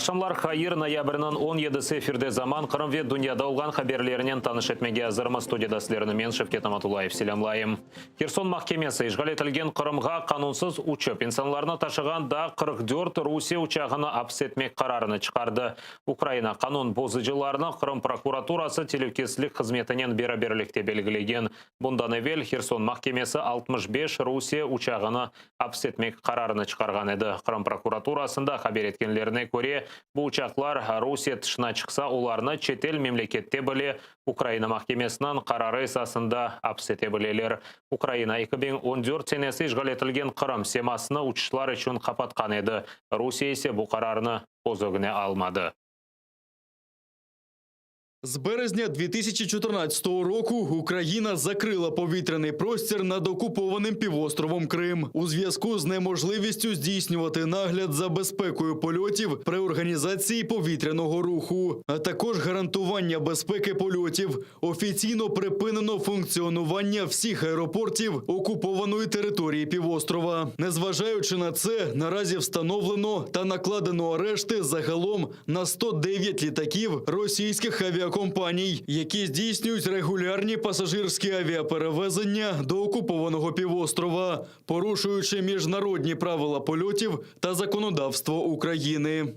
Aqşamlar hayır, noyabrniñ 17-si efirde Zaman, Qırım ve dünyada olğan haberlerinen tanış etmege azırmız. Studiyada sizlerni men, Şevket Amatullayev, selâmlayım. Herson mahkemesi işğal etilgen Qırımğa qanunsız uçıp, insanlarnı taşığan daa 44 Rusiye uçağını apis etmek qararını çıqardı. Ukraina qanun bozucılarını Qırım prokuraturası telükesizlik hızmetinen beraberlikte belgilegen. Bundan evel Herson mahkemesi 65 Rusiye uçağını apis etmek qararını çıqarğan edi. Qırım prokuraturasında haber etkenlerine köre, bu uçaqlar Rusiye tışına çıqsa, olarnı çetel memlekette bile Ukraina mahkemesiniñ qararı esasında apis ete bileler. Ukraina 2014 senesi işğal etilgen Qırım semasını uçuşlar içün qapatqan edi, Rusiye ise bu qararnı köz ögüne almadı. З березня 2014 року Україна закрила повітряний простір над окупованим півостровом Крим у зв'язку з неможливістю здійснювати нагляд за безпекою польотів при організації повітряного руху, а також гарантування безпеки польотів. Офіційно припинено функціонування всіх аеропортів окупованої території півострова. Незважаючи на це, наразі встановлено та накладено арешти загалом на 109 літаків російських авіакомпаній, які здійснюють регулярні пасажирські авіаперевезення до окупованого півострова, порушуючи міжнародні правила польотів та законодавство України.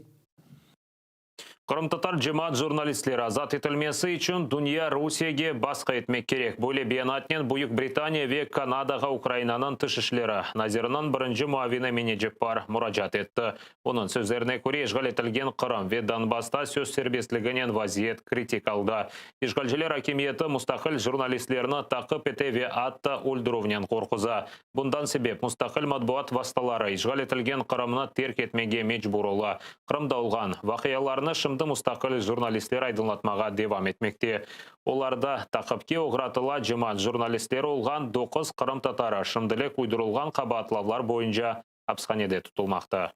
Qırımtatar cemaat jurnalistleri azat etilmesi içün dünya Rusiyege basqı etmek kerek. Böyle beyanatnen Büyük Britaniya ve Kanadağa Ukrainanıñ tış işleri naziriniñ birinci muavini Emine Ceppar muracaat etti. Onıñ sözlerine köre, işğal etilgen Qırım ve Donbassta söz serbestliginen vaziyet kritik alda. İşğalciler akimiyeti mustaqil jurnalistlerni taqip ete ve atta öldürüvnen qorquza. Bundan sebep mustaqil matbuat vastaları işğal etilgen Qırımnı terk etmege mecbur ola. Qırımda olğan vaqialarnı şimdi mustaqil jurnalistler aydınlatmağa devam etmekte. Olar da taqipke oğratıla, cemaat jurnalistleri olğan doquz qırımtatarı şimdilik uydurılğan qabaatlavlar boyunca apishanede tutulmaqta.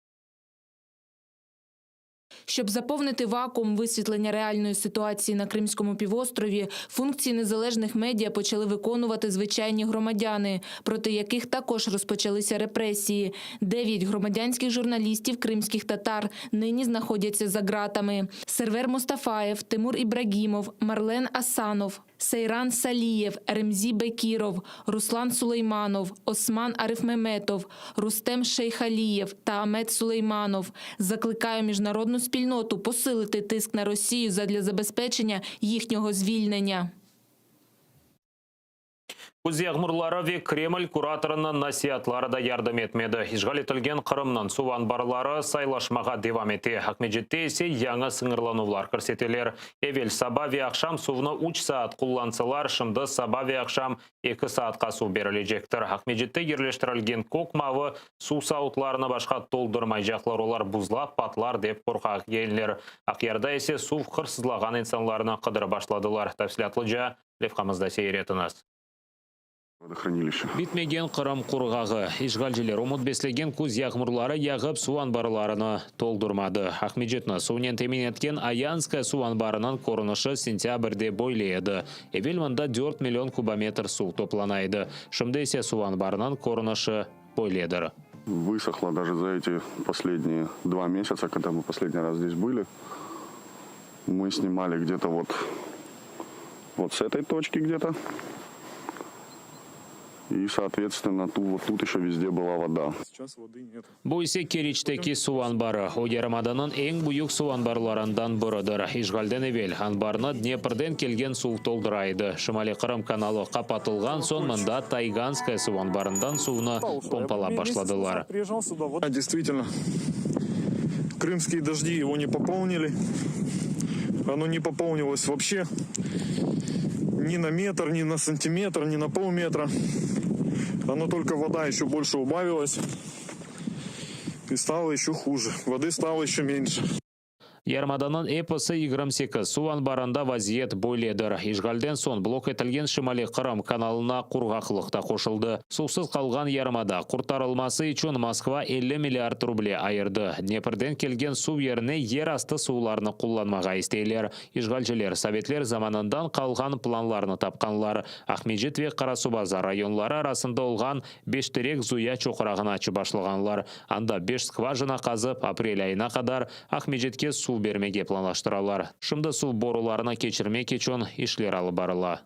Щоб заповнити вакуум висвітлення реальної ситуації на Кримському півострові, функції незалежних медіа почали виконувати звичайні громадяни, проти яких також розпочалися репресії. Дев'ять громадянських журналістів кримських татар нині знаходяться за ґратами. Сервер Мустафаєв, Тимур Ібрагімов, Марлен Асанов, Сейран Салієв, Ремзі Бекіров, Руслан Сулейманов, Осман Арифмеметов, Рустем Шейхалієв та Амет Сулейманов. Закликаю міжнародну спільноту посилити тиск на Росію задля забезпечення їхнього звільнення. Küz yağmurları ve Kreml kuratorınıñ nasiatları da yardım etmedi. İşğal etilgen Qırımnıñ suv anbarları saylaşmağa devam ete. Aqmescitte ise yañı sıñırlanuvlar kirseteler. Evel saba ve aqşam suvnı üç saat qullansalar, şimdi saba ve aqşam eki saatqa suv berilecektir. Aqmescitte yerleştirilgen kök mavı suv savutlarını başqa toldurmaycaqlar, olar buzlap patlar, dep qorqa egenler. Aqyarda ise suv hırsızlağan insanlarnı qıdırıp başladılar. Tafsilâtlıca levhamızda seyir etiñiz. Водохранилище. Bitmegen Qırım qurğağı. İşğalciler ümüt beslegen küz yağmurları yağıp suv anbarlarını toldurmadı. Aqmescitni suvnen temin etken Ayanskaya suv anbarınıñ körünişi sentâbrde böyle edi. Evel mında 4 million kubometr suv toplana edi. Şimdi ise suv anbarınıñ körünişi böyledir. Высохло даже за эти последние 2 месяца, когда мы последний раз здесь были. Мы снимали где-то вот, вот с этой точки где-то. И, соответственно, тут, вот тут еще везде была вода. Сейчас воды нет. Bu ise Keriçteki suv anbarı. O yarımadanıñ eñ büyük suv anbarlarından biridir. İşğalden evel anbarnı Dneprden kelgen suv toldura edi. Şimaliy Qırım kanalı qapatılğan soñ mında Tayganskaya suv anbarından suvnı pompalap başladılar. Приезжал сюда, вот А, Действительно, крымские дожди его не пополнили. Оно не пополнилось вообще ни на метр, ни на сантиметр, ни на полметра. Оно только вода еще больше убавилась. И стало еще хуже. Воды стало еще меньше. Yarımadanıñ episi 28 suv anbarında vaziyet böyledir. İşğalden soñ blok etilgen Şimaliy Qırım kanalına qurğaqlıq da qoşuldı. Suvsız qalğan yarımada qurtarılması içün Moskva 50 milliard ruble ayırdı. Dneprden kelgen suv yerine yerastı suvlarını qullanmağa isteyler. İşğalciler sovetler zamanından qalğan planlarnı tapqanlar. Aqmescit ve Qarasuvbazar rayonları arasında olğan Beşterek Zuya çoqrağını açıp başlağanlar. Anda beş skvajina qazıp, aprel ayına qadar Aqmescitke suv bermege planlaştıralar. Şimdi suv borularını keçirmek içün işler alıp barıla.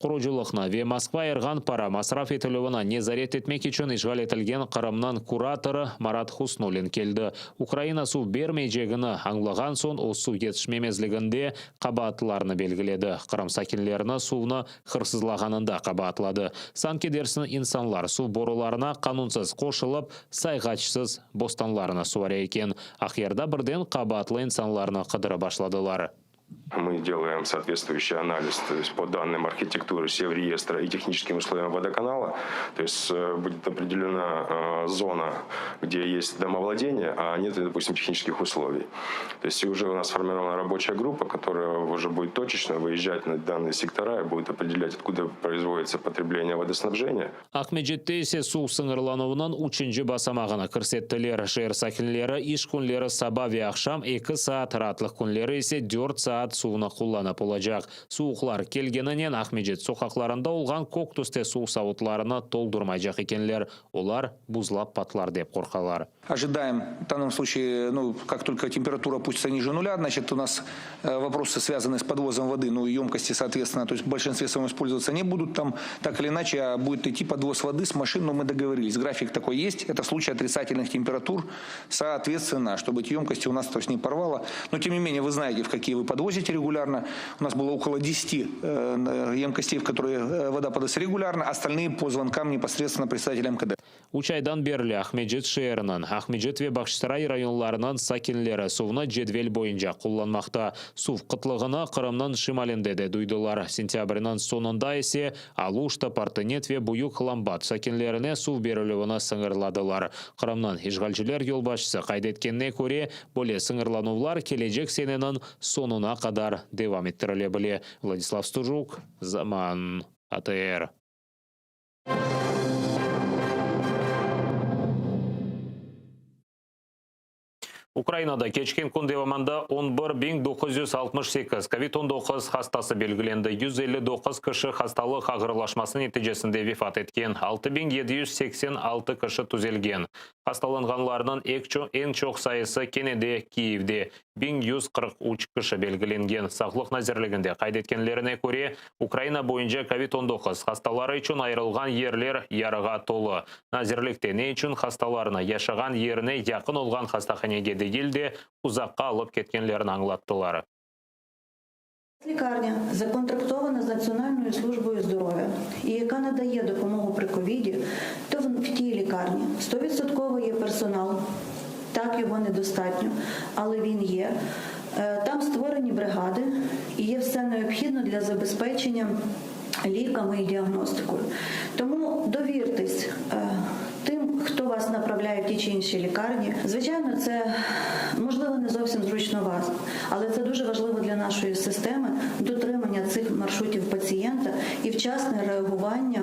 Qurucılıqnı ve Moskva ayırğan para masraf etilüvini nezaret etmek içün işğal etilgen Qırımnıñ kuratorı Marat Husnullin keldi. Ukraina suv bermeycegini añlağan soñ o suv yetişmemezliginde qabaatlılarnı belgiledi. Qırım sakinlerini suvnı hırsızlağanında qabaatladı. Sanki dersin insanlar suv borularına qanunsız qoşulıp, sayğaçsız bostanlarını suvara eken. Aqyarda birden qabaatlı insanlarnı qıdırıp başladılar. Мы делаем соответствующий анализ, то есть по данным архитектуры Севреестра и техническим условиям водоканала. То есть э, будет определена э, зона, где есть домовладение, а нет, допустим, технических условий. То есть и уже у нас сформирована рабочая группа, которая уже будет точечно выезжать на данные сектора и будет определять, откуда производится потребление водоснабжения. Aqmescitte ise suv sıñırlanuvınıñ üçünci basamağını kirsettiler. Şeer sakinleri iş künleri saba ve aqşam 2 saat, raatlıq künleri ise 4 saat suvnı qullanıp olacaq. Suvuqlar kelgeninen Aqmescit soqaqlarında olğan kök tüste suv savutlarını toldurmaycaq ekenler. Olar buzlap patlar dep qorqalar. Ожидаем в данном случае, ну, как только температура опустится ниже нуля, значит, у нас э, вопросы, связанные с подвозом воды, ну, и емкости, соответственно, то есть в большинстве своем использоваться не будут там, так или иначе, а будет идти подвоз воды с машин, но мы договорились, график такой есть, это в случае отрицательных температур, соответственно, чтобы эти емкости у нас, то есть, не порвало. Но, тем не менее, вы знаете, в какие вы подвозите регулярно. У нас было около 10 э, емкостей, в которые э, вода подается регулярно, остальные по звонкам непосредственно представителям МКД. Üç aydan berli Aqmescit şeeriniñ, Aqmescit ve Bağçasaray rayonlarınıñ sakinleri suvnı cedvel boyunca qullanmaqta. Suv qıtlığını Qırımnıñ şimalinde de duydılar. Sentâbrniñ soñunda ise Aluşta, Partenit ve Büyük Lambat sakinlerine suv berilüvini sıñırladılar. Qırımnıñ işğalciler yolbaşçısı qayd etkenine köre, böyle sıñırlanuvlar kelecek seneniñ soñuna qadar devam ettirile bile. Vladislav Stujuk, Zaman, ATR. Ukrainada keçken kün devamında 11 968 COVID-19 hastası belgilendi. 159 kişi hastalıq ağırlaşması neticesinde vefat etken. 6786 kişi tüzelgen. Hastalanğanlarnıñ eñ çoq sayısı kene de Kiyevde 1143 kişi belgilengen. Sağlıq nazirliginde qayd etkenlerine köre, Ukraina boyunca COVID-19 hastaları içün ayırılğan yerler yarığa tolu. Nazirlikte ne içün hastalarnı yaşağan yerine yaqın olğan hastahanege degil de uzaqqa alıp ketkenlerini añlattılar. Лікарня законтрактована з Національною службою здоров'я і яка надає допомогу при ковіді, то в тій лікарні 100% є персонал. Так, його недостатньо, але він є. Е, Там створені бригади і є все необхідне для забезпечення ліками і діагностикою. Тому довіртесь е, тим, хто вас направляє в ті чи інші лікарні. Звичайно, це можливо не зовсім зручно вас, але це дуже важливо для нашої системи дотримання цих маршрутів пацієнта і вчасне реагування.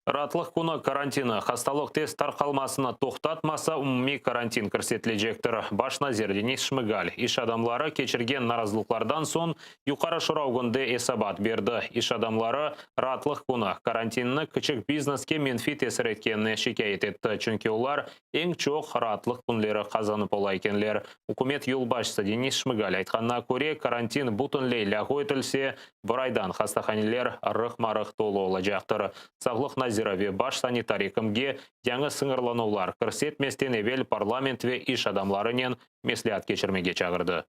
Raatlıq künü karantini hastalıq tez tarqalmasını toqtatmasa umumiy karantin kirsetilecektir. Baş nazir Denis Şmıgal iş adamları keçirgen narazılıqlardan soñ Yuqarı Şura ögünde esabat berdi. İş adamları raatlıq künü karantinni kiçik bizneske menfiy tesir etkenine şikâyet etti. Çünki olar eñ çoq raatlıq künleri qazanıp ola ekenler. Ükümet yolbaşçısı Denis Şmıgal aytqanına köre karantin bütünley lâğu etilse bir aydan hastahaneler rıqma-rıq tolu olacaqtır. Sağlıq naziri ve baş sanitar ekimge yañı sıñırlanuvlar kirsetmezden evel parlament ve iş adamlarınen mesleat keçirmege çağırdı.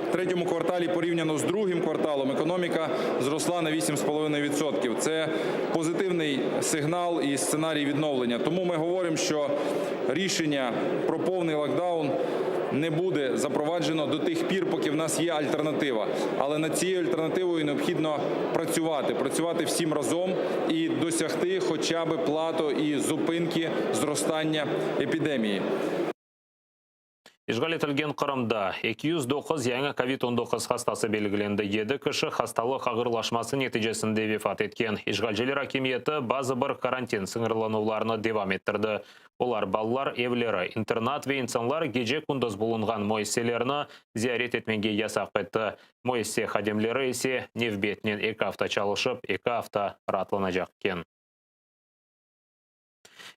В третьому кварталі порівняно з другим кварталом економіка зросла на 8,5%. Це позитивний сигнал і сценарій відновлення. Тому ми говоримо, що рішення про повний локдаун. не буде запроваджено до тих пір, поки в нас є альтернатива. Але над цією альтернативою необхідно працювати, працювати всім разом і досягти хоча б плато і зупинки зростання епідемії. İşğal etilgen Qırımda 209 yañı kovid 19 hastası belgilendi. 7 kişi hastalıq ağırlaşması neticesinde vefat etken. İşğalciler akimiyeti bazı bir karantin sıñırlanuvlarını devam ettirdi. Olar balalar evleri, internat ve insanlar gece-kündüz bulunğan müessiselerni ziyaret etmege yasaq etti. Müessise hadimleri ise nevbetnen eki afta çalışıp, eki afta raatlanacaq eken.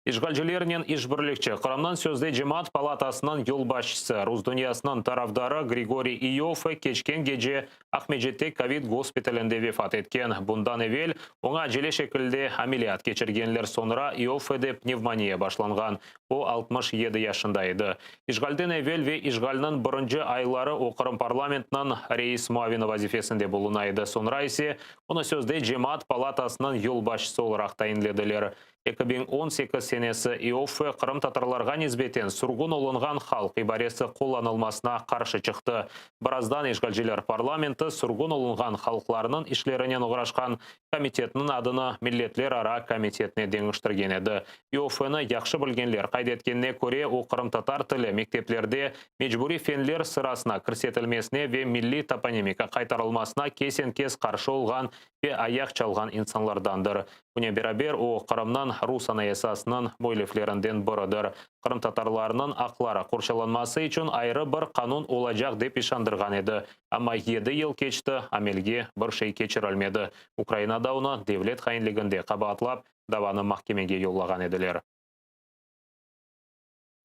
İşğalcilernen işbirlikçi Qırımnıñ sözde Cemaat palatasınıñ yolbaşçısı, rus dünyasınıñ tarafdarı Grigoriy İoffe keçken gece Aqmescitte kovid gospitalinde vefat etken. Bundan evel oña acele şekilde ameliyat keçirgenler, soñra İoffede pnevmoniya başlanğan. O, 67 yaşında edi. İşğalden evel ve işğalniñ birinci ayları o Qırım parlamentiniñ reis muavini vazifesinde buluna edi, soñra ise onı sözde Cemaat palatasınıñ yolbaşçısı olaraq tayinlediler. 2018 senesi İoffe qırımtatarlarğa nisbeten sürgün olunğan halq ibaresi qullanılmasına qarşı çıqtı. Birazdan işğalciler parlamenti sürgün olunğan halqlarnıñ işlerinen oğraşqan komitetniñ adını Milletlerara komitetine deñiştirgen edi. İoffeni yahşı bilgenler qayd etkenine köre, o qırımtatar tili mekteplerde mecburiy fenler sırasına kirsetilmesine ve milliy toponimika qaytarılmasına kesen-kes qarşı olğan ve ayaq çalğan insanlardandır. Bunen beraber, o, Qırımnıñ rus Anayasasınıñ müelliflerinden biridir. Qırımtatarlarnıñ aqları qorçalanması içün ayrı bir qanun olacaq dep işandırğan edi. Amma yedi yıl keçti, amelge bir şey keçirilmedi. Ukrainada onı devlet hainliginde qabaatlap, davanı mahkemege yollağan ediler.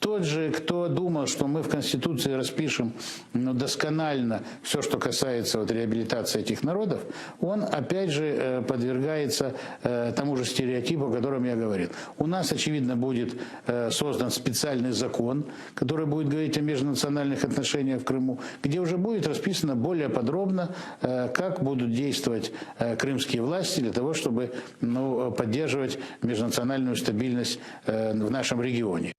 Тот же, кто думал, что мы в Конституции распишем ну, досконально все, что касается вот, реабилитации этих народов, он опять же подвергается тому же стереотипу, о котором я говорил. У нас, очевидно, будет создан специальный закон, который будет говорить о межнациональных отношениях в Крыму, где уже будет расписано более подробно, как будут действовать крымские власти для того, чтобы ну, поддерживать межнациональную стабильность в нашем регионе.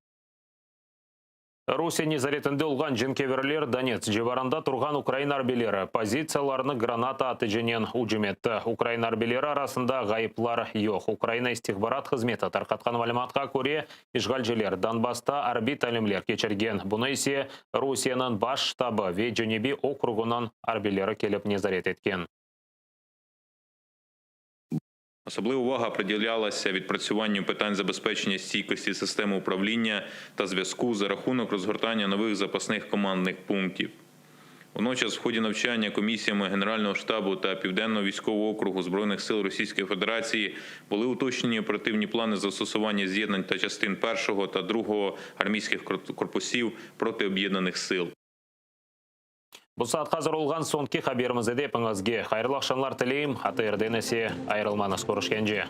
Rusiye nezaretinde olğan cenkâverler Donetsk civarında turğan ukrain arbiyleri pozitsiyalarını granata atıcınen ücüm etti. Ukrain arbiyleri arasında ğayıplar yoq. Ukraina istihbarat hızmeti tarqatqan malümatqa köre, işğalciler Donbassta arbiy talimler keçirgen. Bunı ise Rusiyeniñ baş ştabı ve Cenübiy okrugınıñ arbiyleri kelip nezaret etken. Особлива увага приділялася відпрацюванню питань забезпечення стійкості системи управління та зв'язку за рахунок розгортання нових запасних командних пунктів. Водночас, в ході навчання комісіями Генерального штабу та Південного військового округу Збройних сил Російської Федерації були уточнені оперативні плани застосування з'єднань та частин першого та другого армійських корпусів проти об'єднаних сил. Bu saat azır olğan soñki haberimiz edi. Epiñizge hayırlı aqşamlar tileyim. ATRden ise ayırılmañız. Körüşkence.